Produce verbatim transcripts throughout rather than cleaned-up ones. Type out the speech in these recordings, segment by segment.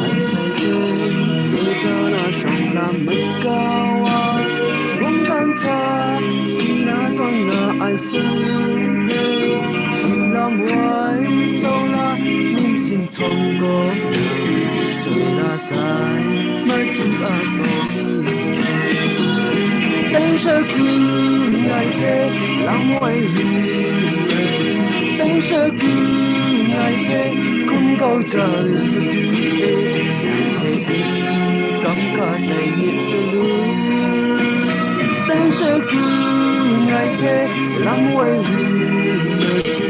Ai sai teng, mungkan a shawng lam makau a, mungkan hta, sina zawn na ai sun, lam wai, tsau la, ning sin htawng gaw, tsun la sai, matu a saw. Teng shakun ai hpe, lam wai rin ai hte, teng shakun ai hpe, hkum kau ja rin matu e, nang hte e, kam ka sai myit salu. Teng shakun ai hpe, lam wai rin matu,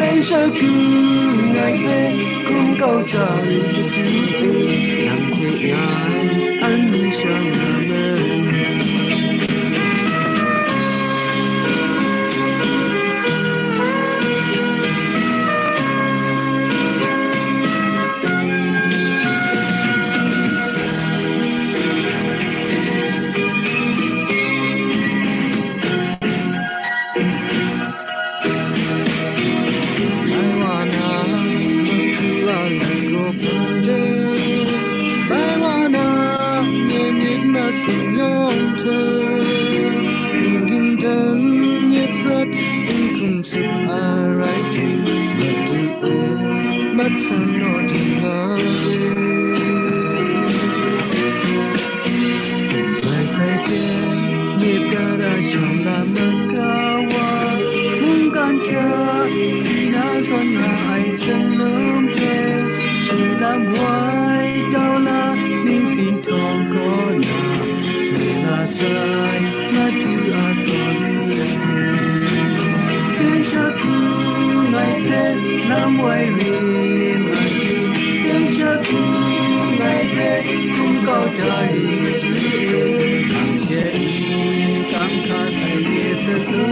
teng shakun ai hpe, hkum kau ja rin matu e, nang hte ngai, an ning sha nga ai. Bai wa na, matu a lat gaw hpang de, bai wa na, nye myit na sing yawng hte, ning hten nye prat, n hkum sup ai rai tim, matu e, mat san naw tim nga e. Bai sai hte, nye prat a shawng lam makau a, mungkan hta, sina zawn nga ai sanlum hpe, shi lam wai kau la, ning sin htawng kaw na, hte la sai, matu a saw lu ai hte. Teng shakun ai hpe, lam wai rin matu, teng shakun ai hpe, hkum kau ja rin matu e, nang hte n kam hta sai ye salu.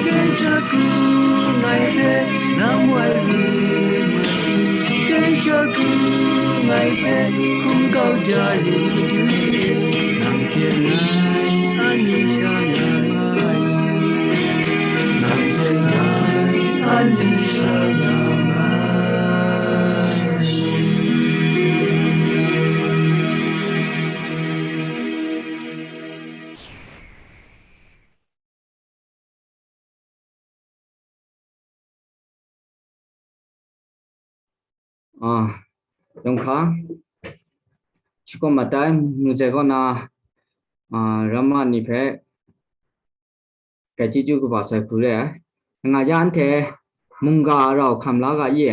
Teng shakun ai hpe, lam wai rin matu, teng shakun ai hpe, hkum kau ja rin matu e, nang hte ngai, ani sha nga ma ai. Nang hte ngai, ani sha nga ma ai. Ah, yawng hka, shakawn mat ai, Mungzai kaw na, ah, ramma ni hpe, grai chyeju kaba sai hku re ai. Nga ya anhte mungga rau hkam la ga ye.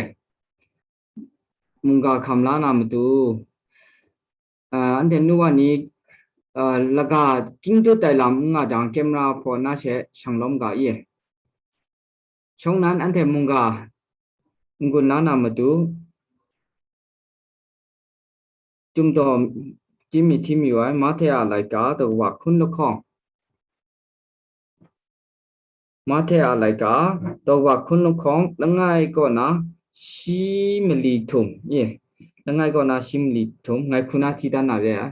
Mungga hkam la na matu, ah, anhte nu wa ni, ah, laga king dut ai lam n nga jang, camera hpaw na she shang lawm ga ye. Shawng nnan anhte mungga n-gun la na matu, Chyum daw, chyum mi htim yu ai, Mahte a laika, daw kaba hkun lahkawng. Mahte a laika, daw kaba hkun lahkawng, langai kaw na shi mali htum, ye, langai kaw na shi mali htum, ngai hku na hti dan na re ai.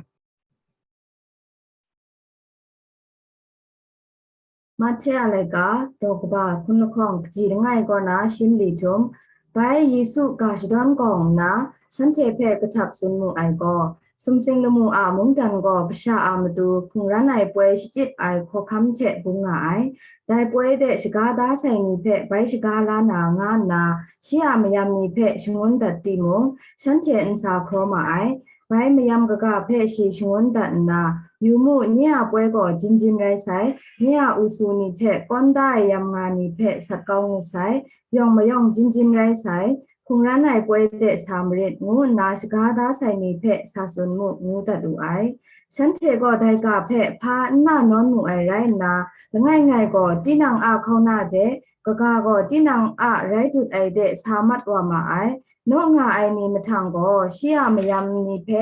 Mahte a laika, daw kaba hkun lahkawng, kaji langai kaw na shi mali htum, bai Yesu ga shadawn kawng nna, shanhte hpe kahtap tsun mu ai gaw, sumsing lamu a mungdan gaw kasha a matu hkungran ai poi shachyip ai hkawhkam hte bung nga ai. Dai poi de shaga da sai ni hpe bai shaga la na nga nna, shi a mayam ni hpe shangun dat timung, shanhte n sa hkraw ma ai. Bai mayam kaga hpe shi shangun dat nna, "Yu mu, nye a poi gaw jin jin rai sai, nye a usu ni hte kawn da ai yam nga ni hpe sat kau ngut sai, yawng mayawng jin jin rai sai, hkungran ai poi de sa marit," ngu nna shaga da sai ni hpe sa tsun mu, ngu dat wu ai. Shanhte gaw dai ga hpe hpa n na nawn mu ai rai nna, langai ngai gaw tinang a hkauna de, kaga gaw tinang a rai dut ai de sa mat wa ma ai. Naw nga ai ni mahtang gaw shi a mayam ni hpe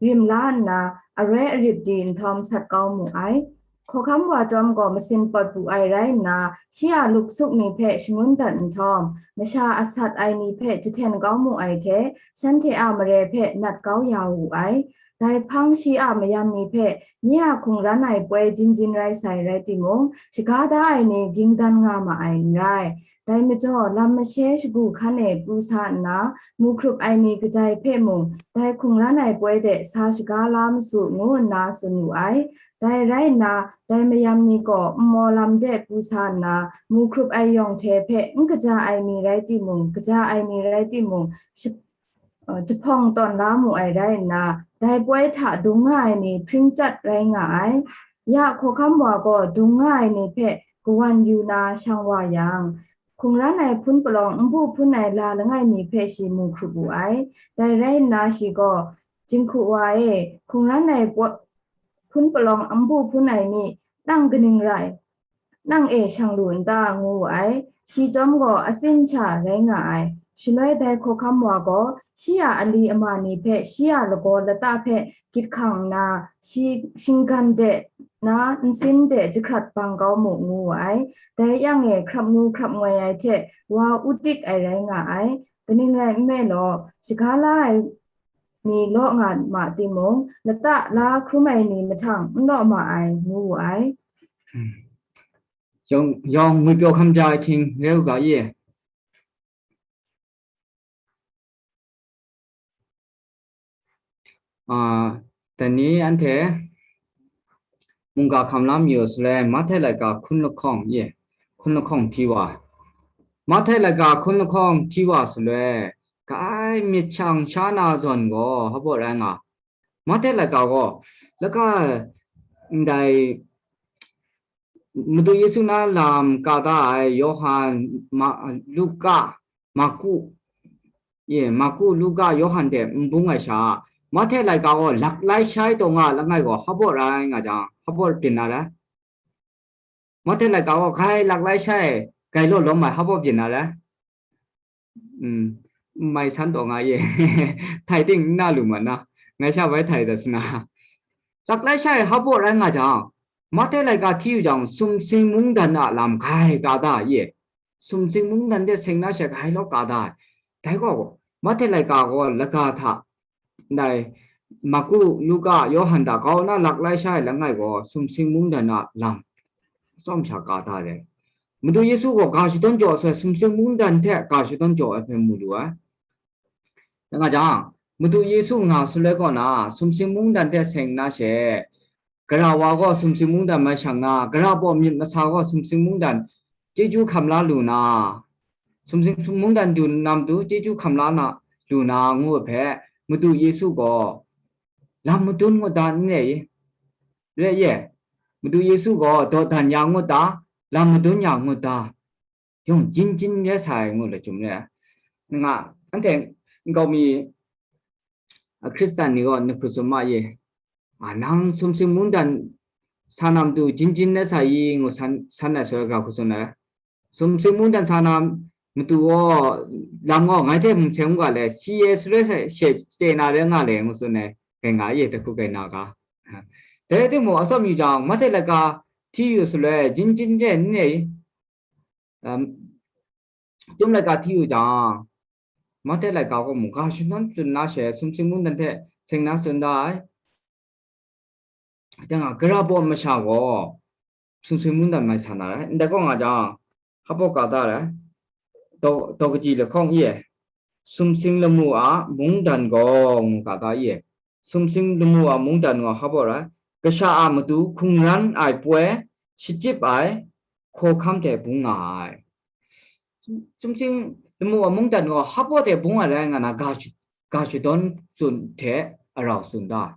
rim la nna, aroi arip di nhtawm sat kau mu ai. Hkawhkam wa chyawm gaw masin pawt bu ai rai nna, shi a luksuk ni hpe shangun dat nhtawm, masha a sat ai ni hpe jahten kau mu ai hte, shanhte a mare hpe nat kau ya wu ai. Dai hpang shi a mayam ni hpe nye a hkungran ai poi jin jin rai sai rai timung, shaga da ai ni ging dan nga ma ai n rai. Dai majaw, lam mashe shagu hkan e pru sa nna, mu hkrup ai ni kadai hpe mung, dai hkungran ai poi de sa shaga la ma su, ngu nna tsun wu ai. Dai rai nna, dai mayam ni gaw nmaw lam de pru sa nna, mu hkrup ai yawng hte hpe n kaja ai ni rai timung, kaja ai ni rai timung, jahpawng tawn la mu ai rai nna, dai poi hta dung nga ai ni hpring chyat rai nga ai. Ya hkawhkam wa gaw dung nga ai ni hpe kawan yu na shang wa yang, hkungran ai hpun palawng nbu hpun ai la langai mi hpe shi mu hkrup wu ai. Dai rai nna shi gaw, "Jinghku wa e, hkungran ai hpun palawng nbu hpun ai mi, nang kaning rai? Nang e shang lu n ta?" ngu wu ai. Shi chyawm gaw atsin sha rai nga ai. Shaloi dai hkawhkam wa gaw shi a ali ama ni hpe shi a lagaw lata hpe gyit hkang nna, shi shinggan de na nsin de jahkrat bang kau mu, ngu wu ai. Dai yang e hkrap ngu hkrap ngoi ai hte wa udik ai rai nga ai. Kaning rai nme law, shaga la ai ni law nga ma timung, lata la hkrum ai ni mahtang n law ma ai, ngu wu ai. ယောင်ယောင်ငွေပြောခမ်းကြအချင်းလဲဥကရဲ့အာတနည်းအန်ထဲမုန်ကခမ်းလမ်းမျိုးဆိုလဲမထဲလိုက်ကခွန်းလခေါင်ရဲ့ခွန်းလခေါင်ထီဝါမထဲလိုက်ကခွန်းလခေါင်ထီဝါဆိုလဲကအိုင်မြချောင်ရှားနာဇွန်ကိုဟောဖို့ရန်ကမထဲလိုက်ကကိုလကဒိုင် Madu Yesu na lam ka da ai Yohan, Luka, Maku, ye, Maku, Luka, Yohan de n bung ai sha, Mahte laika gaw laklai shai taw nga langai gaw hpabaw rai nga jang, hpabaw byin na rai. Mahte laika gaw gai laklai shai, gai law lawm ai hpabaw byin na rai. Mai san taw nga ye, htai ting n na lu ma na, ngai sha bai htai da sana. Laklai shai hpabaw rai nga jang, Mahte laika hti yu jang, sumsing mungdan a lam gai ka da ye. Sumsing mungdan de seng na she gai law ka da ai. Dai gaw, Mahte laika gaw laga hta, ndai, Maku, Luka, Yawhan hta kau na laklai shai langai gaw, sumsing mungdan a lam, tsawm sha ka da ai. Madu Yesu gaw ga shadawn jaw sai, sumsing mungdan hte ga shadawn jaw ai hpe mu lu ai. Nga jang, Madu Yesu nga su let kaw na, sumsing mungdan hte seng na she, gara wa gaw sumsing mungdan mai shang na, gara baw myit masa gaw sumsing mungdan chyeju hkam la lu na, sumsing mungdan du na matu chyeju hkam la na lu na ngu ai hpe, Madu Yesu gaw lam madun ngut da n re i? Re ye, Madu Yesu gaw dawdan ya ngut da, lam madun ya ngut da, yawng jin jin re sa ai ngu let chyum re ai. Nga, anhte nkau mi Hkristan ni gaw nahku tsun ma ye, nang sumsing mungdan sa na matu jin jin re sa i ngu san ai sawra ga hku tsun ai. Sumsing mungdan sa na matu gaw lam gaw ngai hte mung seng u ga le, si e sare she chye na re nga le ngu tsun ai, gai nga ye, dahku gai na ga. Dai timung, atsawm yu jang, Mahte laika hti yu saloi, jin jin re n re i? Chyum laika hti yu jang, Mahte laika gaw mung ga shadawn tsun na she, sumsing mungdan hte seng na tsun da ai. Dang a, gara baw masha gaw sumsing mungdan mai sa na rai. Ndai gaw nga jang, hpabaw ka da rai. Daw kaji lahkawng i e, sumsing lamu a mungdan gaw ngu ka da i e. Sumsing lamu a mungdan gaw hpabaw rai. Kasha a matu hkungran ai poi shachyip ai hkawhkam hte bung nga ai. Sumsing lamu a mungdan gaw hpabaw hte bung ai rai nga na, ga shadawn tsun hte arau tsun da.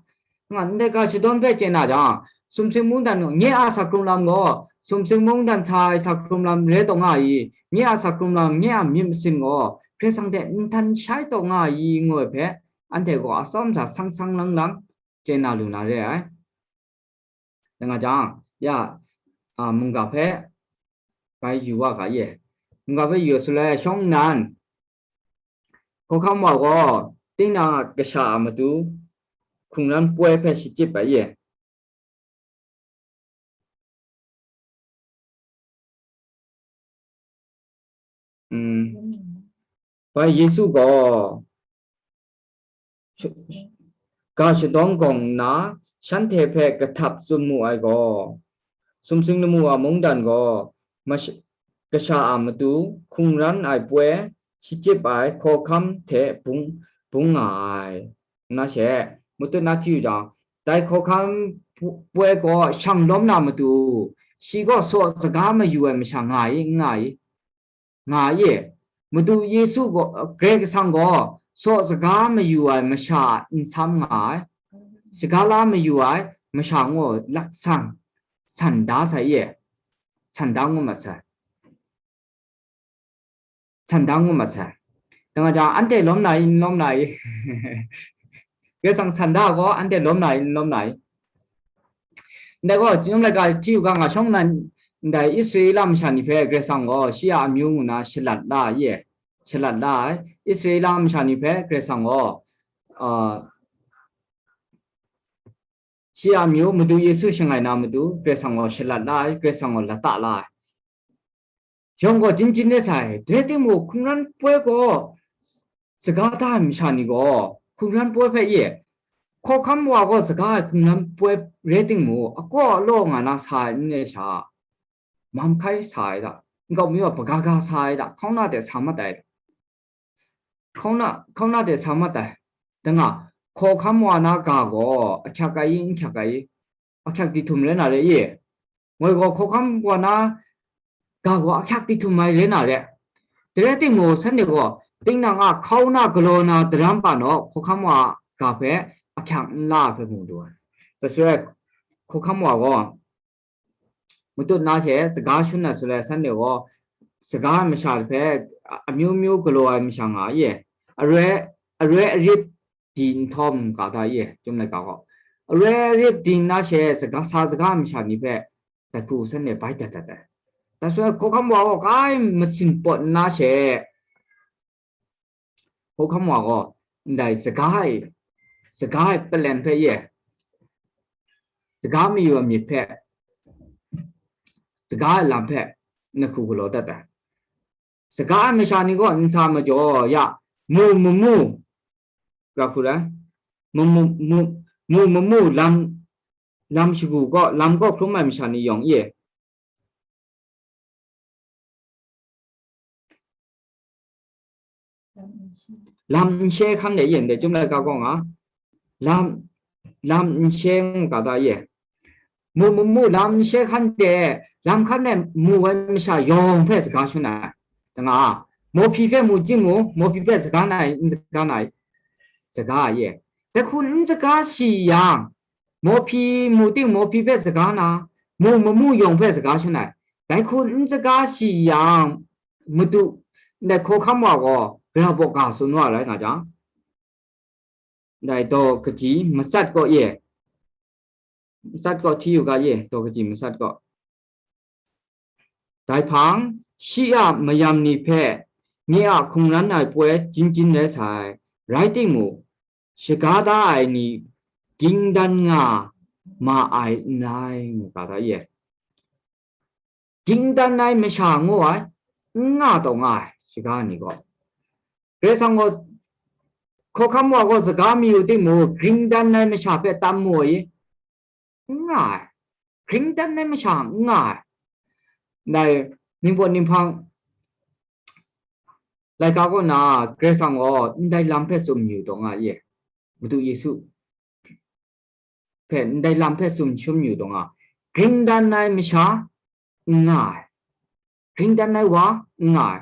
Nga ndai ga shadawn hpe chye na jang, sumsing mungdan gaw, nye a sa hkrum lam gaw, sumsing mungdan sa ai sa hkrum lam re taw nga i, nye a sa hkrum lam, nye a myit masin gaw, Karai Kasang hte nhtan shai taw nga i, ngu ai hpe, anhte gaw atsawm sa sang sang lang lang chye na lu na re ai. Dai nga jang, ya, mungga hpe bai yu wa ga ye. Mungga hpe yu saloi shawng nnan, hkawhkam wa gaw, tinang a kasha a matu hkungran poi hpe shachyip ai ye. Bai Yesu gaw, ga shadawng gawng nna, shanhte hpe kahtap tsun mu ai gaw, sumsing lamu a mungdan gaw, mash-, kasha a matu hkungran ai poi, shachyip ai hkawhkam hte bung, bung nga ai. Nna she, matut na hti yu jang, dai hkawhkam pu-, poi gaw shang lawm na matu, shi gaw saw saga mayu ai masha nga i, n nga i, nga i. Madu Yesu gaw, Karai Kasang gaw saw saga mayu ai masha a nsam nga ai, saga la mayu ai masha ngu lat san, san da sai i, san da ngu mat sai. San da ngu mat sai. Dang a jang, anhte lawm na i, n lawm na i? Karai Kasang san da gaw, anhte lawm na i, n lawm na i? Ndai gaw, chyum laika hti u ga, nga shawng nnan, ndai Israela masha ni hpe Karai Kasang gaw shi a amyu ngu na shalat la ai, shalat la ai. Israela masha ni hpe Karai Kasang gaw, a, shi a amyu, Madu Yesu shangai na matu, Karai Kasang gaw shalat la ai, Karai Kasang gaw lata la ai. Yawng gaw jin jin rai sai, dai timung, hkungran poi gaw saga da ai masha ni gaw, hkungran poi hpe ye, hkawhkam wa gaw saga ai hkungran poi rai timung, akaw alaw nga na sa ai n rai sha, mam hkai sa ai da, nkau mi wa hpaga ga sa ai da, hkauna de sa mat ai. Hkauna, hkauna de sa mat ai. Danga, hkawhkam wa na ga gaw, ahkyak ai i, n hkyak ai i, ahkyak dihtum rai na re i? Moi gaw hkawhkam wa na ga gaw ahkyak dihtum ai rai na re. Dai rai timung, shanhte gaw, tinang a hkauna galaw na daram pa naw, hkawhkam wa ga hpe ahkyak n la ai hpe mu du ai. Dai shaloi, hkawhkam wa gaw, matut na she saga shun na shaloi, shanhte gaw saga ai masha hpe amyu myu galaw ai masha nga ye, aroi, aroi arip di nhtawm ga da ye, chyum laika gaw, aroi arip di nna she saga, sa saga ai masha ni hpe dai hku shanhte bai dat dat ai. Dai shaloi hkawhkam wa gaw kai masin pawt nna she, hkawhkam wa gaw ndai saga ai, saga ai palen hpe ye, saga mayu ai myit hpe, saga ai lam hpe, na hku galaw dat ai. Saga ai masha ni gaw ntsa majaw ya, mu mamu, ra hku rai, mu, mu, mu, mu mamu lam, lam shagu gaw, lam gaw hkrum ai masha ni yawng i? Lam n she hkan de yin de, chyum laika gaw nga, lam, lam n she ngu ga da ye. Mu, mu, mu, lam n she hkan de, lam hkan de mu ai masha yawng hpe saga shun ai. Danga, mawhpyi hpe mu jing mu, mawhpyi hpe saga na i, n saga na i, saga ye. Dai hku n saga shi yang, mawhpyi mu ting, mawhpyi hpe saga na, mu mamu yawng hpe saga shun ai. Dai hku n saga shi yang, madu, ndai hkawhkam wa gaw, gara baw ga tsun wa rai nga jang, ndai daw kaji matsat kaw ye, matsat kaw hti yu ga ye, daw kaji matsat kaw. Dai hpang, shi a mayam ni hpe nye a hkungran ai poi jin jin rai sai, rai timung, shaga da ai ni ging dan nga ma ai n rai, ngu ga da ye. Ging dan ai masha ngu ai, n nga taw nga ai, shaga ni gaw. Karai Kasang gaw, hkawhkam wa gaw saga mayu timung, ging dan ai masha hpe tam mu ai, n nga ai. Ging dan ai masha n nga ai. Ndai, ningpawt ninghpang laika kaw na, Karai Kasang gaw ndai lam hpe tsun mayu taw nga ye. Madu Yesu hpe ndai lam hpe tsun shun mayu taw nga. Ging dan ai masha n nga ai. Ging dan ai wa n nga ai.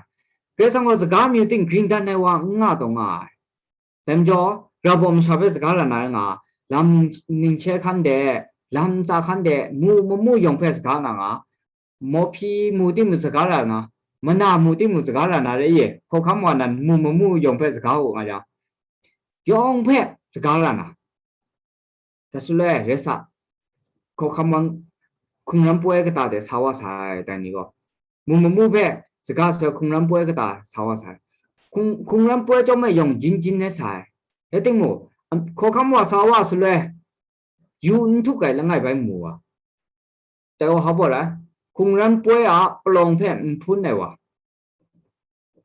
Karai Kasang gaw saga mayu ting, ging dan ai wa n nga taw nga ai. Dai majaw, gara baw masha hpe saga la na rai nga, lam ning she hkan de, lam ntsa hkan de, mu mamu yawng hpe saga na nga, mawhpyi mu timung saga la na, mana mu timung saga la na re ye, hkawhkam wa nan mu mamu yawng hpe saga u nga yang, yawng hpe saga la na. Dai shaloi, rai sa, hkawhkam wa hkungran poi kata de sa wa sai, dai ni gaw, mu mamu hpe saga sai, hkungran poi kata sa wa sai. Hkung-, hkungran poi chyawm e yawng jin jin rai sai. Rai timung, am, hkawhkam wa sa wa shaloi, yu n htuk ai langai bai mu wa. Tai wa hpa baw rai, hkungran poi a palawng hpe n hpun ai wa.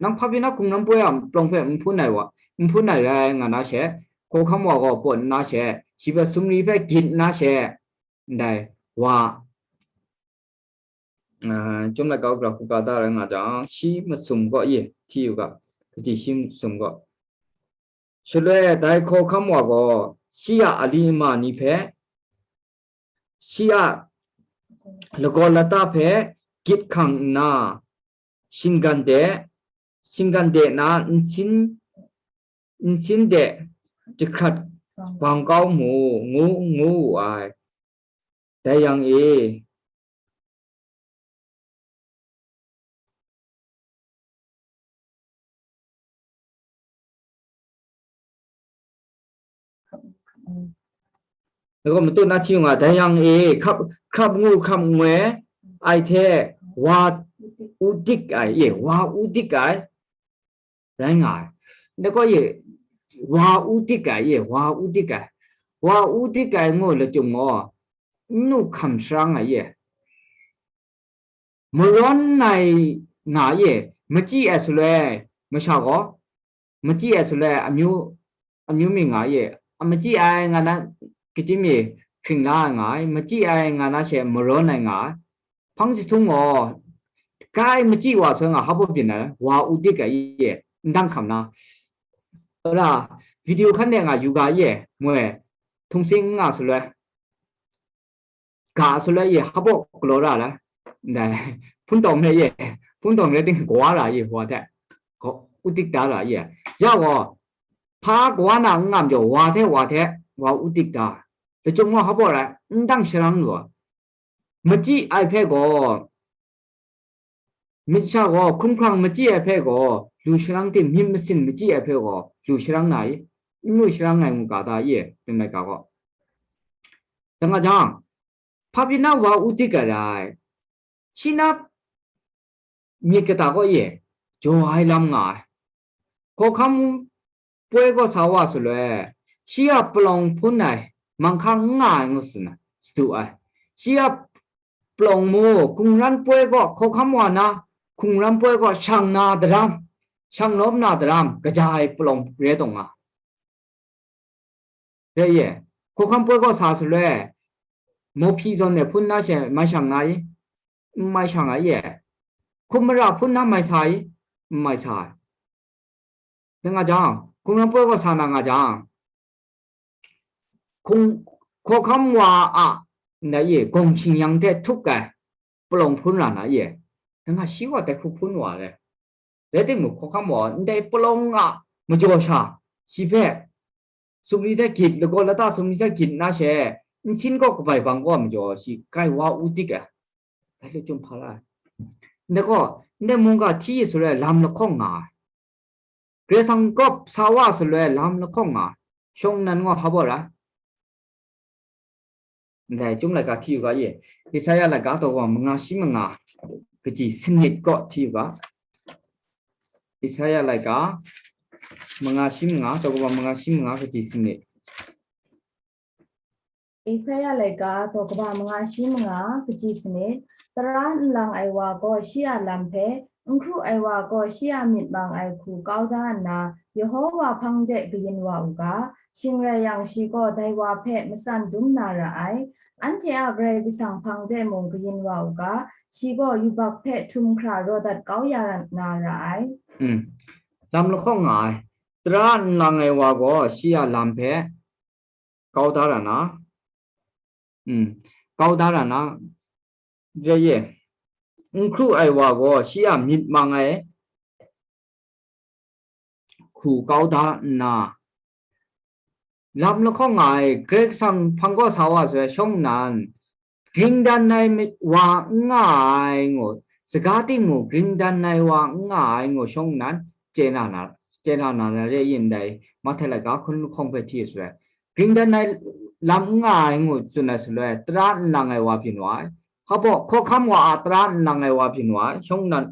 Nang hpa pyi na hkungran poi a palawng hpe n hpun ai wa, n hpun ai rai nga na she, hkawhkam wa gaw pawt nna she, shi hpe sumri hpe gyit nna she, ndai wa, a, Chyum laika u gara hku ka da rai nga jang, shi masum gaw, ye, hti u ga, kaji shi masum gaw. Shaloi dai hkawhkam wa gaw, shi a ali ama ni hpe, shi a lagaw lata hpe gyit hkang nna, shinggan de, shinggan de na nsin, nsin de jahkrat bang kau mu, ngu, ngu wu ai. Dai yang e, Lagaw matut na hti nga, dai yang e, hkrap, hkrap ngu hkrap ngoi ai hte, wa u dik ai, ye, wa u dik ai, rai nga ai. Lagaw ye, wa u dik ai, ye, wa u dik ai, wa u dik ai ngu lachyum gaw, n nu hkam sharang ai, ye. Marawn ai nga ye, machyi ai shaloi, masha gaw, machyi ai shaloi amyu, amyu mi nga ye, a machyi ai nga na, kachyim mi hkring la ai nga ai, machyi ai nga na she marawn ai nga ai, hpang jahtung gaw, kai machyi wa soi nga hpa byin ai, wa u dik ai ye, ndang hkam na, ora, video hkan de nga yu ga ye, moi, htung sing nga shaloi. Ga shaloi ye, hpa galaw ra la, ndai, hpun tawng re ye, hpun tawng re ting kawa ra ye, wa hte, u dik da ra ye, ya gaw, hpa kawa na n ngam jaw, wa hte, wa hte, wa u dik da, lachyum gaw hpa rai, n dang sharang lu ai, machyi ai hpe gaw, myit sha gaw, hkrum hkrang machyi ai hpe gaw, lu sharang tim, myit masin machyi ai hpe gaw, lu sharang na i, n lu sharang ai ngu ga ta ye, Chyum laika gaw. Dang a jang, hpa pyi na wa u dik ai rai, shi na myit kata gaw ye, jaw ai lam nga ai. Hkawhkam poi kaw sa wa shaloi, shi a palawng hpun ai, manghka n nga ai ngu tsun ai, sadu ai. Shi a palawng mu, hkungran poi kaw, hkawhkam wa na, hkungran poi kaw shang na daram, shang lawm na daram, kaja ai palawng re taw nga. Re ye, hkawhkam poi kaw sa shaloi, mawhpyi zawn e hpun na she mai shang na i? N mai shang ai ye. Hkum mara hpun na mai sa i? N mai sa ai. Dang a jang, hkungran poi kaw sa na nga jang, hkung, hkawhkam wa a, ndai ye, gawng shing yang hte htuk ai, palawng hpun ra na ye. Dang a shi wa dai hku hpun wa le. Rai timung, hkawhkam wa ndai palawng a majaw sha, shi hpe sumri hte gyit, lagaw lata sumri hte gyit na she, nsin kaw kabai bang kaw majaw shi, kai wa u dik ai. Dai lachyum hpa la ai. Ndai gaw, ndai mungga hti shaloi lam lahkawng nga ai. Karai Kasang kaw sa wa shaloi lam lahkawng nga ai. Shawng nnan gaw hpa baw ra. Ndai Chyum laika hti u ga ye. Isaya laika daw kaba manga shi manga kaji sanit kaw hti u ga. Isaya laika manga shi manga, daw kaba manga shi manga kaji sanit. Isaya laika daw kaba manga shi manga kaji sanit, tara nlang ai wa gaw shi a lam hpe, n hkru ai wa gaw shi a myit mang ai hku kau da nna, Yehowa hpang de kayin wa u ga, shing rai yang, shi gaw dai wa hpe matsan dum na ra ai. Anhte a Karai Kasang hpang de mung kayin wa u ga, shi gaw yubak hpe htum hkra raw dat kau ya na ra ai. Mm. Lam lahkawng nga ai. Tara nlang ai wa gaw shi a lam hpe kau da ra na, mm, kau da ra na, re ye, n hkru ai wa gaw shi a myit mang ai hku kau da nna, lam lahkawng nga ai, Karai Kasang hpang kaw sa wa shaloi shawng nnan, gring dan ai wa n nga ai ngu, saga ting mung gring dan ai wa n nga ai ngu shawng nnan, chye na na, chye na na re yin dai, Mahtai laika hkun lahkawng hpe hti shaloi, gring dan ai lam n nga ai ngu tsun ai shaloi, tara nlang ai wa byin wa ai. Hpa baw, hkawhkam wa a tara nlang ai wa byin wa ai, shawng nnan,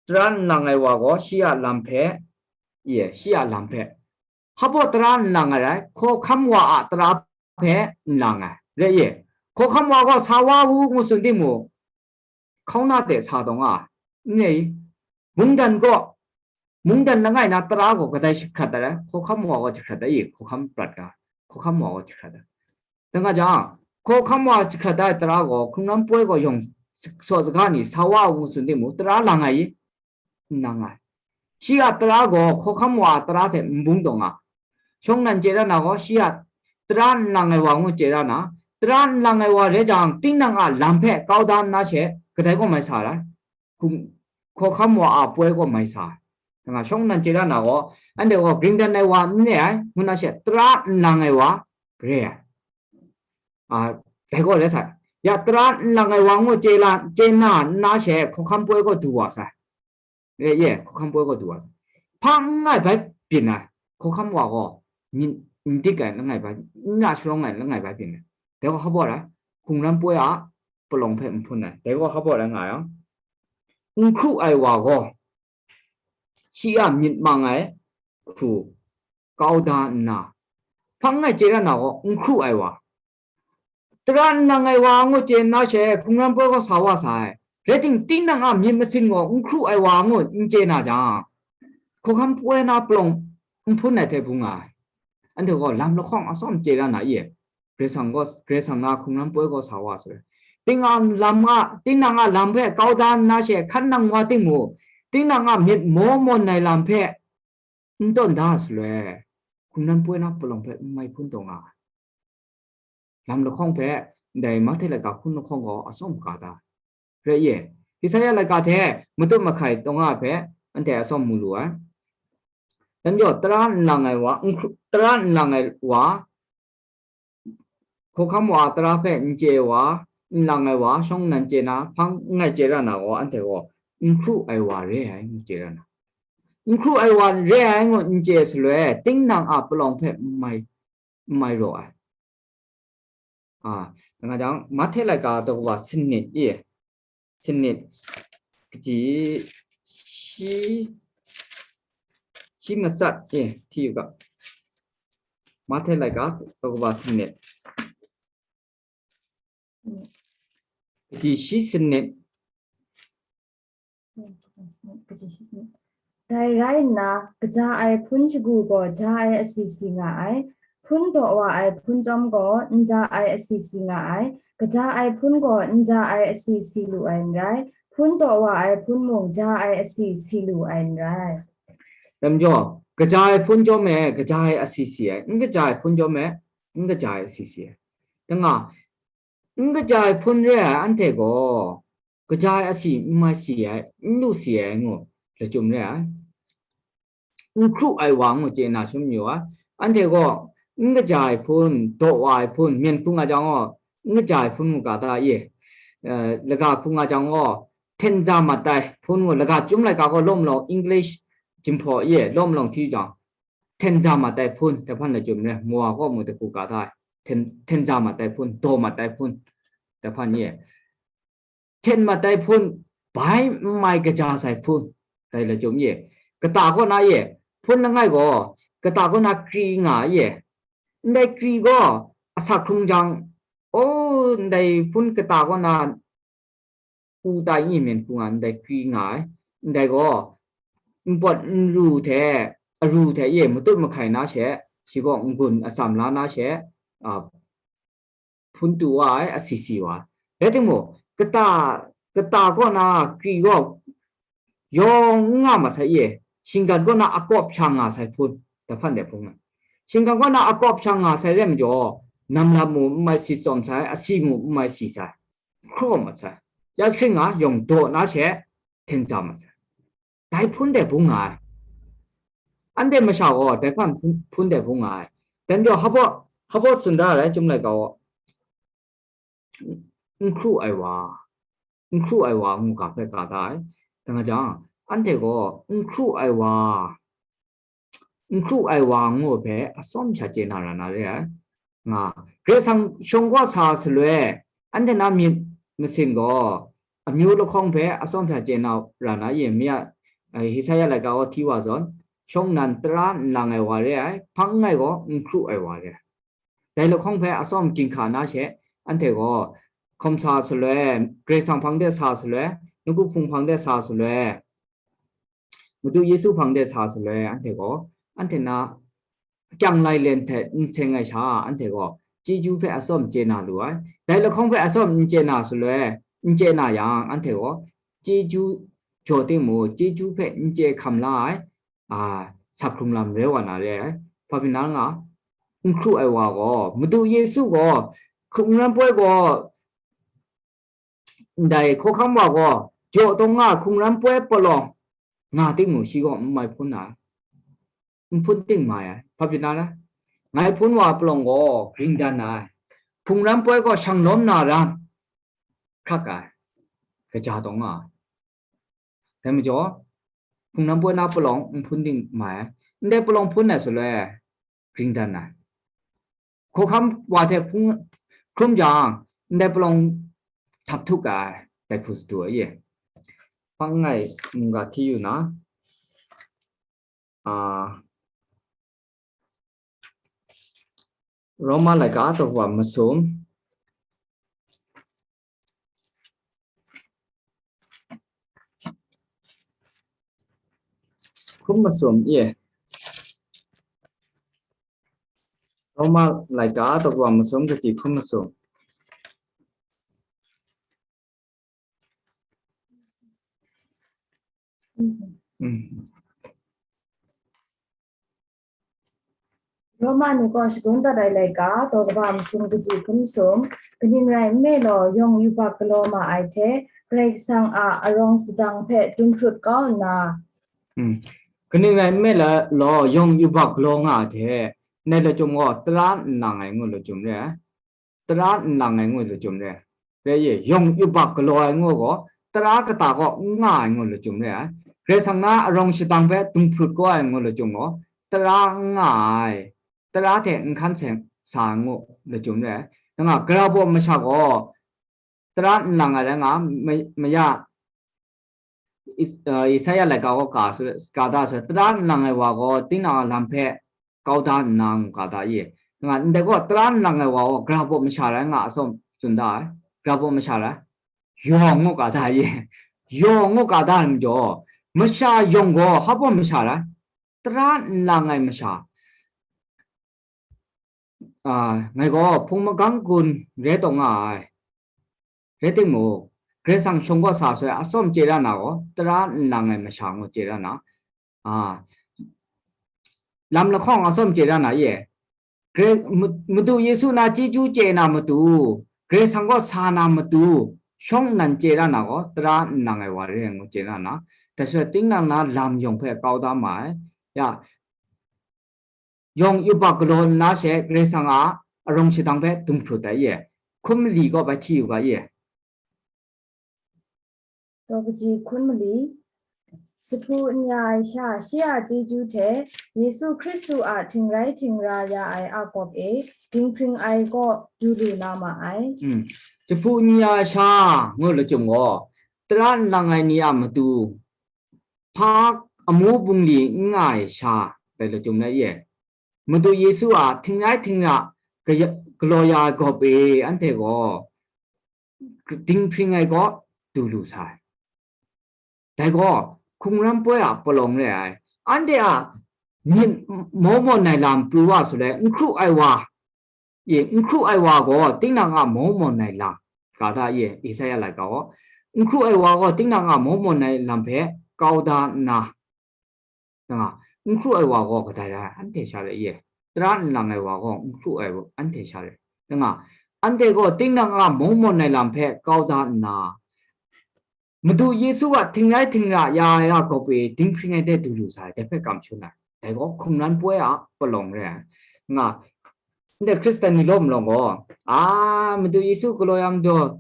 tara nlang ai wa gaw shi a lam hpe, ye, shi a lam hpe. Hpa baw tara nlang ai rai, hkawhkam wa a tara hpe nlang ai, re ye. Hkawhkam wa gaw sa wa u ngu tsun timung, hkauna de sa taw nga ai, n re i? Mungdan kaw, Mungdan langai na tara gaw kadai jahkrat ai, hkawhkam wa gaw jahkrat ai, hkawhkam prat ga, hkawhkam wa gaw jahkrat ai. Dang a jang, hkawhkam wa jahkrat ai tara gaw hkungran poi gaw yawng saw saga ni sa wa u ngu tsun timung, tara lang ai i? N lang ai. Shi a tara gaw hkawhkam wa a tara hte n bung taw nga. Shawng nan chye ra na gaw, shi a tara n lang ai wa ngu chye ra na, tara n lang ai wa rai jang, tinang a lam hpe kau da nna she, kadai gaw mai sa ai? Hkum, hkawhkam wa a poi gaw mai sa ai. Nga shawng nan chye ra na gaw, anhte gaw gringdan ai wa n re ai, ngu na she, tara n lang ai wa re ai. A, dai gaw rai sa ai. Ya tara n lang ai wa ngu chye la, chye na nna she, hkawhkam poi gaw du wa sai. Re ye, hkawhkam poi gaw du wa sai. Hpa n ngai bai byin ai, hkawhkam wa gaw, myit n dik ai langai bai, n ra sharawng ai langai bai byin ai. Dai gaw hpa baw rai, hkungran poi a palawng hpe n hpun ai. Dai gaw hpa baw rai nga yang, n hkru ai wa gaw, shi a myit mang ai hku kau da nna, hpang ngai chye ra na gaw, n hkru ai wa, tara n lang ai wa ngu chye nna she, hkungran poi gaw sa wa sai. Rai ting, tinang a myit masin gaw n hkru ai wa ngu n chye na jang, hkawhkam poi na palawng n hpun ai hte bung nga ai. Anhte gaw lam lahkawng atsawm chye ra na i? Karai Kasang gaw, Karai Kasang na hkungran poi gaw sa wa sai. Tinang lam a, tinang a lam hpe kau da nna she hkan nang wa timung, tinang a myit maw mawn ai lam hpe n tawn da saloi, hkungran poi na palawng hpe n mai hpun taw nga ai. Lam lahkawng hpe, ndai Mahte laika hpun lahkawng gaw atsawm ga da. Rai ye, Isaya laika hte matut mahkai taw nga hpe anhte atsawm mu lu ai. Dan jaw, tara n lang ai wa, n hkru-, tara n lang ai wa, hkawhkam wa a tara hpe n chye ai wa, n lang ai wa, shawng nan chye na, hpang n ngai chye ra na gaw, anhte gaw n hkru ai wa re ai, ngu chye ra na. N hkru ai wa re ai ngu n chye saloi, tinang a palawng hpe n mai, n mai raw ai. A, nga jang, Mahte laika daw kaba sanit e, sanit kaji shi, shi matsat e, hti u ga. Mahte laika daw kaba sanit. Kaji shi sanit. Dai rai nna, kaja ai hpun shagu gaw ja ai asi si nga ai, hpun daw wa ai hpun chyawm gaw n ja ai asi si nga ai, kaja ai hpun gaw n ja ai asi si lu ai n rai, hpun daw wa ai hpun mung ja ai asi si lu ai n rai. Lam jaw, kaja ai hpun chyawm e, kaja ai asi si ai, n kaja ai hpun chyawm e, n kaja ai asi si ai. Dang a, n kaja ai hpun re ai anhte gaw, kaja ai asi n mai si ai, n lu si ai ngu lachyum re ai. N hkru ai wa ngu chye na sum yu ai. Anhte gaw n kaja ai hpun, daw wa ai hpun, myen hpung a jang gaw, n kaja ai hpun ngu ga ta ye, eh, laga hpung a jang gaw, hten za mat ai hpun ngu, laga chyum laika gaw lawm lawng English jinghpaw ye lawm lawng hti jang, hten za mat ai hpun, dai hpan lachyum re, mawa gaw mu dagu ga ta ai, hten, hten za mat ai hpun, daw mat ai hpun, dai hpan ye. Hten mat ai hpun, bai n mai kaja sai hpun, dai lachyum ye. Kata kaw na ye, hpun langai gaw, kata kaw na kri nga ye. Ndai kri gaw, asak hkrung jang, o, ndai hpun kata kaw na pu tai i myen hku nga ndai kri nga ai. Ndai gaw, npawt nru hte, aru hte ye matut mahkai na she, shi gaw n-gun atsam la na she, a, hpun tu wa ai, asi si wa ai. Rai timung, kata, kata kaw na kri gaw yawng n nga mat sai ye, shinggan kaw na akawp sha nga sai hpun, dai hpan de hpung ai. Shinggan kaw na akawp sha nga sai re majaw, nam lam mu n mai si tsawm sai, asi mu n mai si sai, hkraw mat sai. Ya jahkring nga, yawng daw na she, hten za mat sai. Dai hpun de bung nga ai. Anhte masha gaw dai hpan hpun, hpun de bung nga ai. Dan jaw, hpa baw, hpa baw tsun da ai, Chyum laika gaw, n hkru ai wa, n hkru ai wa ngu ga hpe ga da ai. Dang a jang, anhte gaw n hkru ai wa, n hkru ai wa ngu hpe atsawm sha chye na ra na re ai. Nga, Karai Kasang shawng kaw sa saloi, anhte na myit masin gaw amyu lahkawng hpe atsawm sha chye na ra na ye, mi a, eh, Isaya laika gaw hti wa zawn, shawng nan tara n lang ai wa re ai, hpang n ngai gaw n hkru ai wa re ai. Dai lahkawng hpe atsawm ginhka na she, anhte gaw hkawm sa saloi, Karai Kasang hpang de sa saloi, nawku hpung hpang de sa saloi, Madu Yesu hpang de sa shaloi, anhte gaw, anhte na kyang lai len hte n seng ai sha, anhte gaw chyeju hpe atsawm chye na lu ai. Dai lahkawng hpe atsawm n chye na shaloi, n chye na yang, anhte gaw chyeju jaw timung, chyeju hpe n chye hkam la ai, a, sak hkrung lam rai wa na re ai. Hpa pyi na nga, n hkru ai wa gaw, Madu Yesu gaw, hkrung ran poi gaw, ndai hkawhkam wa gaw, jaw taw nga hkrung ran poi palawng nga timung, shi gaw n mai hpun na, n hpun ting mai ai. Hpa pyi na, ngai hpun wa palawng gaw gring dan na ai. Hkrung ran poi gaw shang lawm na ram hkrak ai, kaja taw nga ai. Dai majaw, hkrung ran poi na palawng n hpun ting mai ai. Ndai palawng hpun ai shaloi, gring dan ai. Hkawhkam wa hte hpung hkrum jang, ndai palawng htap htuk ai, dai hku sadu ai ye. Hpang ngai mungga hti yu na, a, Roma laika daw masum, hkrum masum ye. Roma laika daw masum, kaji hkrum masum. Mm. Roma ni gaw shagun dat ai laika, daw kaba masum kaji hkrum sum, kaning rai nme law, yawng yubak galaw ma ai hte, Karai Kasang a arawng sadang hpe dum hprut kau nna, Kaning rai nme la-, law, yawng yubak galaw nga ai hte, ndai lachyum gaw tara nlang ai ngu lachyum re ai. Tara nlang ai ngu lachyum re ai. Rai ye, yawng yubak galaw ai ngu gaw, tara kata kaw n nga ai ngu lachyum re ai. Karai Kasang na arawng shadang hpe dum hprut kau ai ngu lachyum gaw, tara n nga ai, tara hte n hkan seng sa ai ngu lachyum re ai. Nang a, gara baw masha gaw, tara nlang ai rai nga, ma-, maya, Is-, uh, Isaya laika gaw ka su, ka da su, tara nlang ai wa gaw, tinang a lam hpe kau da nna ngu ka da ye. Nga, ndai gaw, tara nlang ai wa gaw, gara baw masha rai nga atsawm tsun da ai. Gara baw masha rai. Yawng ngu ka da ye. Yawng ngu ka da ai majaw, masha yawng gaw, hpa baw masha rai. Tara nlang ai masha. A, ngai gaw hpung magang gun rai taw nga ai. Rai timung, Karai Kasang shawng gaw sa soi atsawm chye ra na gaw, tara nlang ai masha ngu chye ra na. A, lam lahkawng atsawm chye ra na ye. Karai, Ma-, Madu Yesu na chyeju chye na matu, Karai Kasang gaw sa na matu, shawng nnan chye ra na gaw, tara nlang ai wa re ai ngu chye ra na. Dai soi tinang na lam yawng hpe kau da ma ai. Ya, yawng yubak galaw nna she Karai Kasang a arawng shadang hpe dum hprut ai ye. Hkum mali gaw bai hti yu ga ye. Daw kaji hkun mali. Jahpu n ya ai sha, shi a chyeju hte, Yesu Hkristu a htingrai htingra ya ai a gawp e, dinghpring ai kaw du lu na ma ai. Mm. Jahpu n ya ai sha, ngu lachyum gaw, tara nlang ai ni a matu, hpa amu bungli n nga ai sha, dai lachyum rai ye. Madu Yesu a htingrai htingra kaya-, galaw ya ai gawp e, anhte gaw dinghpring ai kaw du lu sai. Dai gaw, hkungran poi a palawng re ai. Anhte a myit maw mawn ai lam pru wa shaloi, n hkru ai wa, ye, n hkru ai wa gaw, tinang a maw mawn ai lam, ga da ye, Isaya laika gaw, n hkru ai wa gaw, tinang a maw mawn ai lam hpe kau da nna, nga, n hkru ai wa gaw kadai rai, anhte sha rai ye, tara nlang ai wa gaw n hkru ai anhte sha rai, nga, anhte gaw tinang a maw mawn ai lam hpe kau da nna, Madu Yesu a htingrai htingra ya ai a gawp e dinghpring ai de du lu sai, dai hpe kam shangun ai. Dai gaw hkungran poi a palawng re ai. Nga, ndai Hkristan ni law malawng gaw, a, Madu Yesu galaw ya majaw,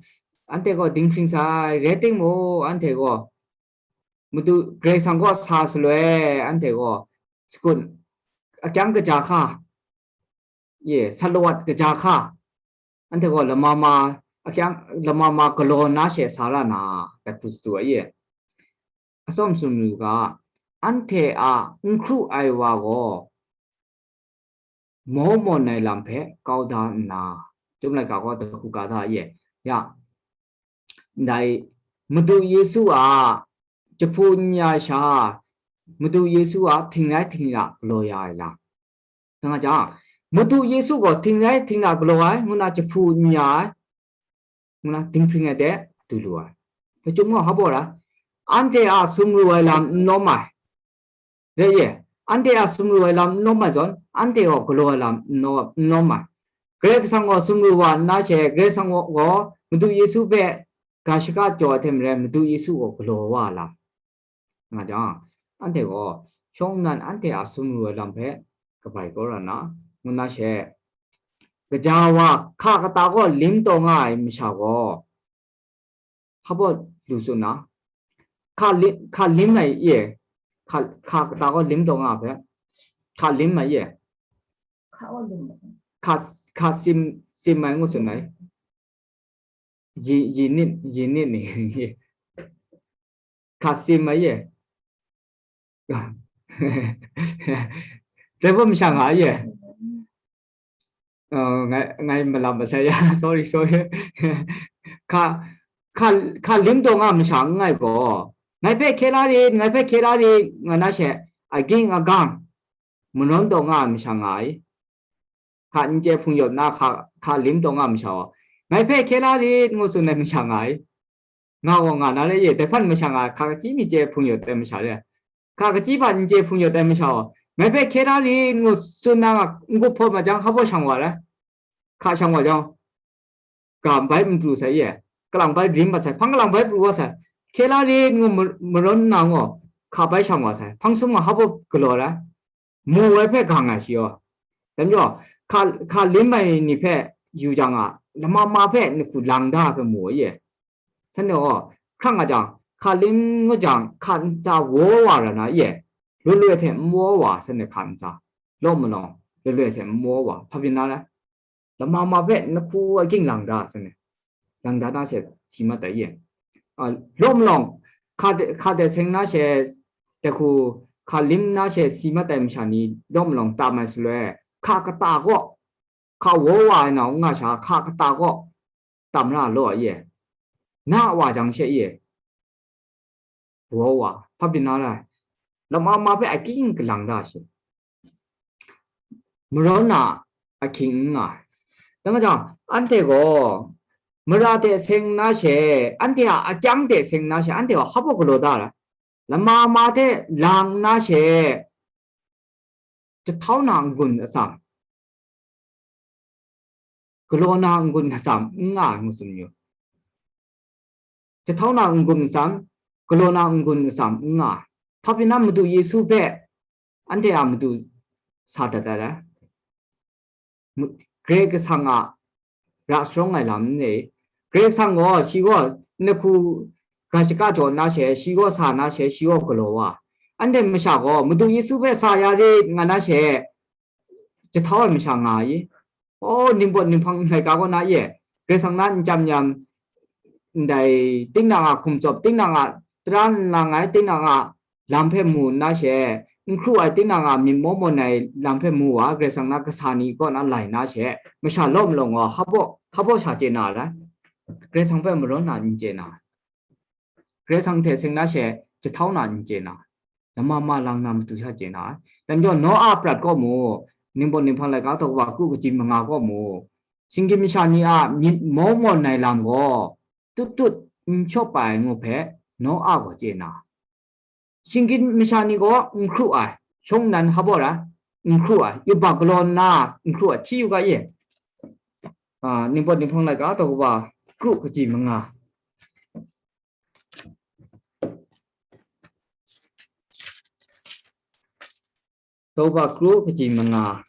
anhte gaw dinghpring sai, rai timung, anhte gaw Madu Karai Kasang kaw sa shaloi, anhte gaw sagun akyang kaja hka, ye, salawat kaja hka, anhte gaw lama ma, akyang lama ma galaw nna she sa ra na, dai hku sadu ai ye. Atsawm tsun yu ga, anhte a n hkru ai wa gaw, maw mawn ai lam hpe kau da nna, Chyum laika gaw dai hku ga da ye. Ya, ndai Madu Yesu a jahpu n ya sha, Madu Yesu a htingrai htingla galaw ya ai lam. Dang a jang, Madu Yesu gaw htingrai htingla galaw ai, ngu na jahpu n ya ai, ngu na dinghpring ai de du lu ai. Lachyum gaw hpa baw ra, anhte a sumru ai lam n lawm ai. Re ye, anhte a sumru ai lam n lawm ai zawn, anhte gaw galaw ai lam n law-, n lawm ai. Karai Kasang gaw sumru wa nna she, Karai Kasang gaw Madu Yesu hpe ga shaka jaw ai hte maren, Madu Yesu gaw galaw wa ai lam. Nga jang, anhte gaw shawng nnan anhte a sumru ai lam hpe kabai kau ra na, ngu na she, gaja wa hka kata gaw lim taw nga ai masha gaw, hpa baw lu tsun na, hka li-, hka lim ai ye, hka, hka kata gaw lim taw nga ai hpe, hka lim ai ye, hka, hka sim, sim ai ngu tsun ai. Yi, yi nit, yi nit ni. Hka sim ai ye. Dai bum sha nga ai ye. Uh, ngai, ngai malam masai ya. Sorry, sorry. Hka, hka, hka lim taw nga masha n ngai gaw, ngai hpe hkye la rit, ngai hpe hkye la rit, nga na she, aging agang, manawn taw nga ai masha nga ai. Hka n chye hpung yawt na hka, hka lim taw nga masha gaw, ngai hpe hkye la rit, ngu tsun ai masha nga ai. Nga gaw nga na re ye, dai hpan masha nga, hka kachyi mi chye hpung yawt ai masha re. Hka kachyi hpan n chye hpung yawt ai masha gaw, ngai hpe hkye la rit, ngu tsun na nga, n-gup hpawt ma jang, hpa baw shang wa ai. Hka shang wa jang, ga bai n pru sai ye, kalang bai rim mat sai, hpang kalang bai pru wa sai, hkye la rit ngu ma-, marawn nna ngu, hka bai shang wa sai, hpang sum nga hpa baw galaw ai, mu ai hpe gang ai shi yaw. Dai majaw, hka, hka lim ai ni hpe yu jang a, lama ma hpe ni hku lang da ai hpe mu ai ye. Shanhte gaw, hkrang a jang, hka lim ngut jang, hka ntsa waw wa ra na ye, loi loi hte n waw wa, shanhte hka ntsa, law malawng, loi loi hte n waw wa, hpa byin na rai? Lama ma hpe ni hku aging lang da, shanhte, lang da na she si mat ai ye. A, law malawng, hka de, hka de seng na she, dai hku, hka lim na she si mat ai masha ni, law malawng tam ai shaloi, hka kata gaw, hka waw wa ai na, n nga sha, hka kata gaw, tam ra law ai ye. Na wa jang she ye. Waw wa, hpa byin na rai? Lama ma hpe a king galang da shi. Maraw na ahkying n nga ai. Dang jang, anhte gaw, mara de seng na she, anhte a akyang de seng na she, anhte gaw hpa baw galaw da ai. Lama ma hte lang na she, jahtau na n-gun atsam, galaw na n-gun atsam n nga ai, ngu tsun yu. Jahtau na n-gun atsam, galaw na n-gun atsam n nga ai. Hpa pyi na Madu Yesu hpe anhte a matu sa dat ai. Mu-, Karai Kasang a ra sharawng ai lam n re. Karai Kasang gaw, shi gaw ni hku ga shaka jaw na she, shi gaw sa na she, shi gaw galaw wa. Anhte masha gaw, Madu Yesu hpe sa ya rit nga na she, jahtau ai masha nga ai. O, ningpawt ninghpang laika kaw na ye, Karai Kasang na n chyam yam, ndai, tinang a hkum tsawp, tinang a tara n lang ai, tinang a lam hpe mu nna she, n hkru ai tinang a myit maw mawn ai lam hpe mu wa, Karai Kasang na kasa ni kaw na lai na she, masha law malawng gaw, hpa baw, hpa baw sha chye na ra ai? Karai Kasang hpe maraw na n chye na ai? Karai Kasang hte seng na she, jahtau na n chye na ai? Lama ma lang na matu sha chye na ai? Dai majaw, Noa prat kaw mu, ningpawt ninghpang laika daw kaba kru kaji manga kaw mu, shinggyim masha ni a myit maw mawn ai lam gaw, tut tut n shawp ai ngu hpe, Noa gaw chye na ai. Shinggyim masha ni gaw n hkru ai, shawng nnan hpa baw ra, n hkru ai, yubak galaw nna n hkru ai, hti yu ga ye. A, ningpawt ninghpang laika daw kaba kru kaji manga. Daw kaba kru kaji manga.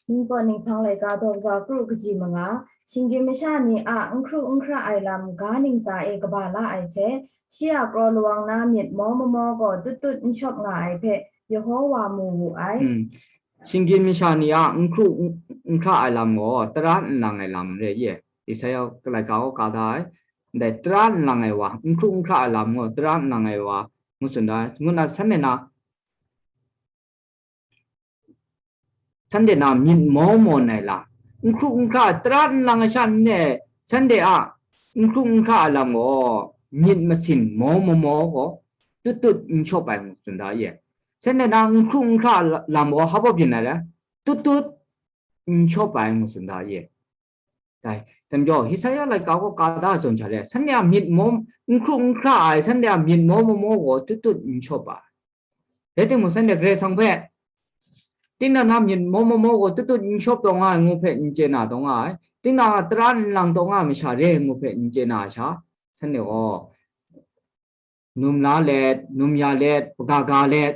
Ningpawt ninghpang laika daw kaba kru kaji manga, shinggyim masha ni a n hkru n hkra ai lam ga ntsa e kaba la ai hte, shi a kraw lawang na myit maw mamaw gaw tut tut n shawp nga ai hpe, Yehowa mu wu ai. Hmm. Shinggyim masha ni a n hkru n, n hkra ai lam gaw tara n lang ai lam re ye. Isaya laika gaw ka da ai. Ndai tara n lang ai wa, n hkru n hkra ai lam gaw tara n lang ai wa, ngu tsun da ai. Ngu na, shanhte na, shanhte na myit maw mawn ai lam, n hkru n hkra, tara n lang ai sha n e, shanhte a n hkru n hkra ai lam gaw, myit masin maw mamaw gaw, tutut n shawp ai ngu tsun da ye. Shanhte na n hkru n hkra lam gaw hpa byin ai le, tutut n shawp ai ngu tsun da ye. Dai, dai majaw, Isaya laika gaw ka da zawn sha le, shanhte a myit maw, n hkru n hkra ai, shanhte a myit maw maw maw gaw tutut n shawp ai. Rai timung, shanhte Karai Kasang hpe, tinang na myit maw maw maw gaw tutut n shawp taw nga ai ngu hpe n chye na taw nga ai, tinang a tara nlang taw nga ai masha re ai ngu hpe n chye na ai sha, shanhte gaw, num la let, num ya let, hpaga ga let,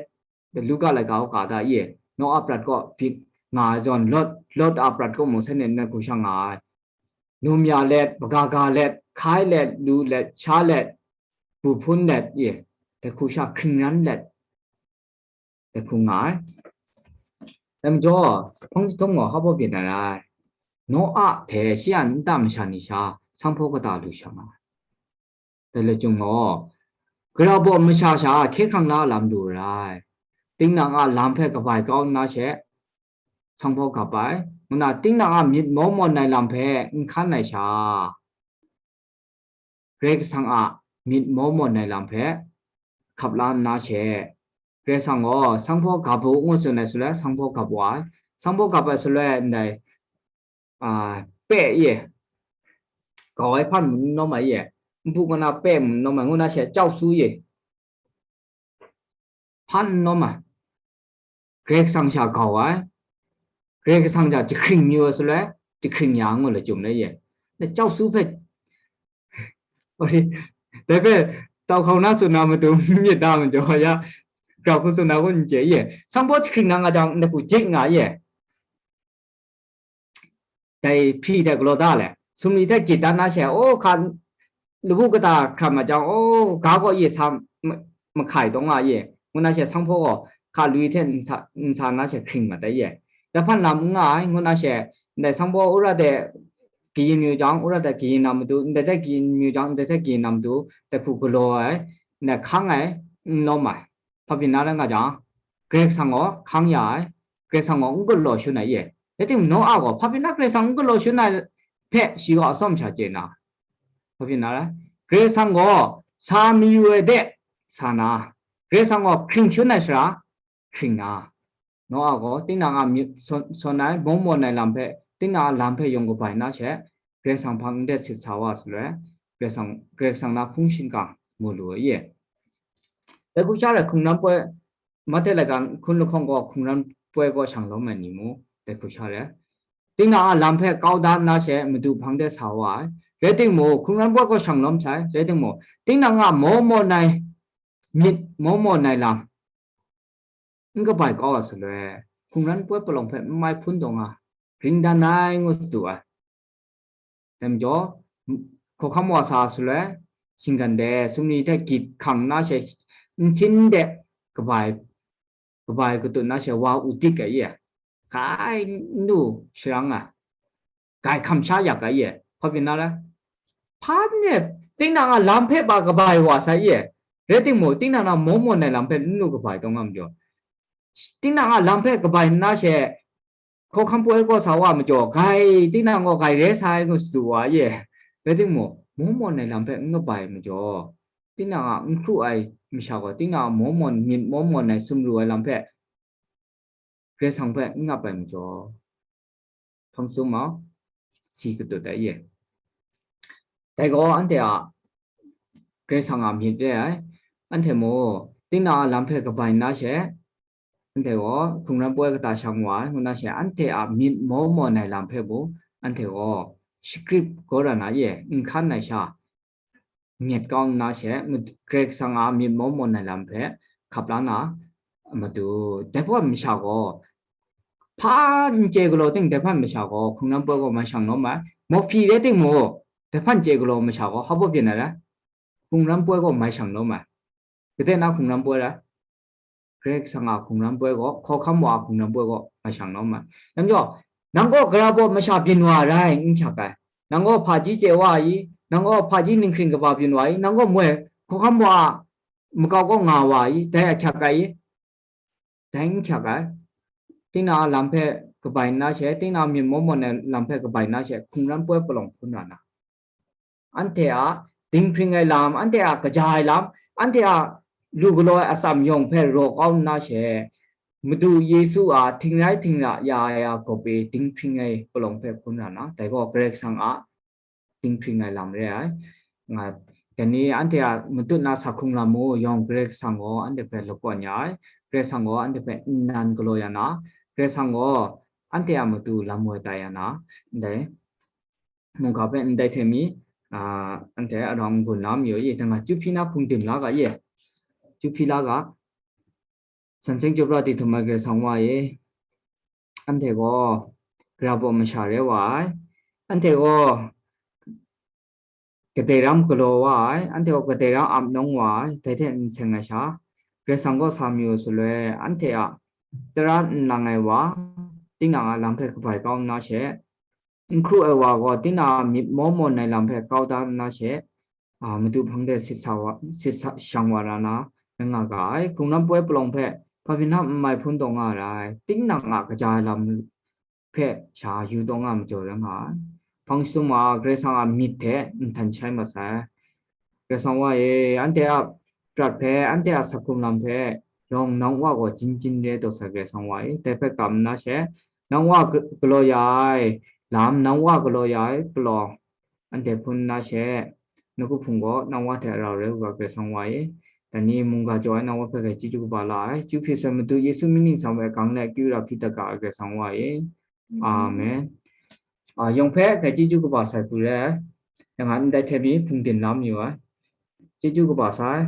Luka laika gaw ka da i? Noa prat kaw byin nga ai zawn, Lot, Lot a prat kaw mung shanhte n hku sha nga ai. Num ya let, hpaga ga let, hkai let, lu let, sha let, bu hpun let i? Dai hku sha hkring ran let, dai hku nga ai. Dai majaw, hpang jahtum gaw hpa byin ai rai. Noa hte shi a nta masha ni sha, sanghpaw kata lu sha nga ai. Dai lachyum gaw, gara baw masha sha hkye hkrang la lam lu ai. Tinang a lam hpe kabai kau nna she, sanghpaw gap ai, ngu na tinang a myit maw mawn ai lam hpe n hkan ai sha, Karai Kasang a myit maw mawn ai lam hpe hkap la nna she, Karai Kasang gaw sanghpaw gap u ngu tsun ai shaloi, sanghpaw gap wa ai. Sanghpaw gap ai shaloi ndai, a, pe ye, gau ai hpan mung n nawm ai ye, npu kaw na pe mung n nawm ai, ngu na she, chau su ye, hpan n nawm ai, Karai Kasang sha gau ai, Karai Kasang sha jahkring mayu ai shaloi, jahkring ya ngu lachyum le ye, na chau su hpe, dai hpe, tau hkau na tsun na matu myit da majaw ya, grau hku tsun na kun n chye ye, sanghpaw jahkring na nga jang, ndai hku jik nga ye. Dai hpyi hte galaw da le, sumri hte gyit dan na she, o, hka lawu kata hkram a jang, o, ga gaw ye sa ma-, mahkai taw nga ye, ngu na she, sanghpaw gaw hka lui hte n sa, n sa na she hkring mat ai ye. Dai hpan lam n nga ai, ngu na she, ndai sanghpaw wora de kayin mayu jang, wora de kayin na matu, ndai hte kayin mayu jang, ndai hte kayin na matu, dai hku galaw ai, ndai hkang ai, n lawm ai. Hpa byin na rai nga jang, Karai Kasang gaw hkang ya ai, Karai Kasang gaw n galaw shun ai ye. Rai timung, Noa gaw hpa byin na Karai Kasang n galaw shun ai hpe shi gaw atsawm sha chye na, hpa byin na rai, Karai Kasang gaw sa mayu ai de sa na, Karai Kasang gaw hkring shun ai sara hkring na, Noa gaw tinang a myit sawn, sawn ai, maw mawn ai lam hpe, tinang a lam hpe yawng kabai na she, Karai Kasang hpang n det sit sa wa shaloi, Karai Kasang, Karai Kasang na hpung shingkang mu lu ai ye. Dai hku sha rai hkungran poi, Mahte laika hkun lahkawng gaw hkungran poi kaw shang lawm ai ni mu, dai hku sha rai. Tinang a lam hpe kau da nna she madu hpang de sa wa ai. Rai timung, hkungran poi kaw shang lawm sai, rai timung, tinang a maw mawn ai, myit maw mawn ai lam n kabai kau ai shaloi, hkungran poi palawng hpe n mai hpun taw nga, ring dan ai ngu tsu ai. Dai majaw, hkawhkam wa sa shaloi, shinggan de sumri hte gyit hkang na she, nsin de kabai, kabai katut na she wa u dik ai ye, grai n lu sharang ai, grai hkam sha yak ai ye, hpa byin na rai? Hpa n rai, tinang a lam hpe ba kabai wa sai ye, rai timung, tinang a maw mawn ai lam hpe n lu kabai taw nga majaw, tinang a lam hpe kabai nna she, hkawhkam poi kaw sa wa majaw, grai, tinang gaw grai rai sa ai ngu tsu wa ye. Rai timung, maw mawn ai lam hpe n kabai majaw, tinang a n hkru ai masha gaw, tinang a maw mawn, myit maw mawn ai sumru ai lam hpe, Karai Kasang hpe n ngap ai majaw, hpang sum mau, si katut ai ye. Dai gaw anhte a Karai Kasang a myit re ai. Anhte mung, tinang a lam hpe kabai nna she, anhte gaw hkungran poi kata shang wa ai, ngu na she, anhte a myit maw mawn ai lam hpe mung, anhte gaw shakrip gaw ra na ye, n hkan ai sha, nyet kau nna she, Karai Kasang a myit maw mawn ai lam hpe hkap la na matu, dai hpawt masha gaw, hpa n chye galaw ting, dai hpawt masha gaw hkungran poi gaw mai shang lawm ai. Mawhpyi rai timung, dai hpawt n chye galaw masha gaw hpa baw byin ai rai? Hkungran poi gaw mai shang lawm ai. Gade na hkungran poi rai? Karai Kasang a hkungran poi gaw, hkawhkam wa a hkungran poi gaw mai shang lawm ai. Dai majaw, nang gaw gara baw masha byin wa rai n hkyak ai. Nang gaw hpaji chye wa ai, nang gaw hpaji ninghkring kaba byin wa ai, nang gaw moi hkawhkam wa a makau kaw nga wa ai, dai a hkyak ai, dai n hkyak ai. Tinang a lam hpe kabai nna she, tinang a myit maw mawn ai lam hpe kabai nna she, hkungran poi palawng hpun ra na, anhte a dinghpring ai lam, anhte a kaja ai lam, anhte a lu galaw ai atsam yawng hpe raw kau nna she, Madu Yesu a htingrai htingla ya ya gawp e dinghpring ai palawng hpe hpun ra na, dai gaw Karai Kasang a dinghpring ai lam re ai. Nga, dai ni anhte a matut na sa hkrung lam mung yawng Karai Kasang gaw anhte hpe lakawn ya ai, Karai Kasang gaw anhte hpe nnan galaw ya na, Karai Kasang gaw anhte a matu lam woi tai ya na, ndai mungga hpe ndai hte mi, a, anhte arawng n-gun na mayu i, danga chyu hpyi na hpung dim la ga ye, chyu hpyi la ga, san seng chyawpra di htum ai Karai Kasang wa e, anhte gaw gara baw masha re wa ai, anhte gaw kadai ram galaw wa ai, anhte gaw kadai ram ap nawng wa ai, dai hte n seng ai sha, Karai Kasang kaw sa mayu saloi, anhte a tara n lang ai wa, tinang a lam hpe kabai kau nna she, n hkru ai wa gaw, tinang a myit maw mawn ai lam hpe kau da nna she, a, madu hpang de sit sa wa, sit sa, shang wa ra na, rai nga ga ai. Hkrung lam poi palawng hpe hpa byin hta n mai hpun taw nga ra ai, tinang a kaja ai lam hpe sha yu taw nga majaw rai nga ai. Hpang shadum wa, Karai Kasang a myit hte nhtan shai mat sai. Karai Kasang wa e, anhte a prat hpe, anhte a sa hkrung lam hpe, yawng nang Wa gaw jin jin re taw sai, Karai Kasang wa e. Dai hpe kam nna she, nang Wa ga-, galaw ya ai lam, nang Wa galaw ya ai palawng, anhte hpun nna she, nawku hpung gaw nang Wa hte rau rai u ga, Karai Kasang wa e. Dai ni mungga jaw ai nang Wa hpe grai chyeju kaba la ai. Chyu hpyi sai Madu Yesu mying ningsang hpe gang let akyu ra hpyi dat ga ai Karai Kasang wa e. Amen. A, yawng hpe grai chyeju kaba sai hku re ai. Yang a ndai hte mi hpung din la mayu ai. Chyeju kaba sai.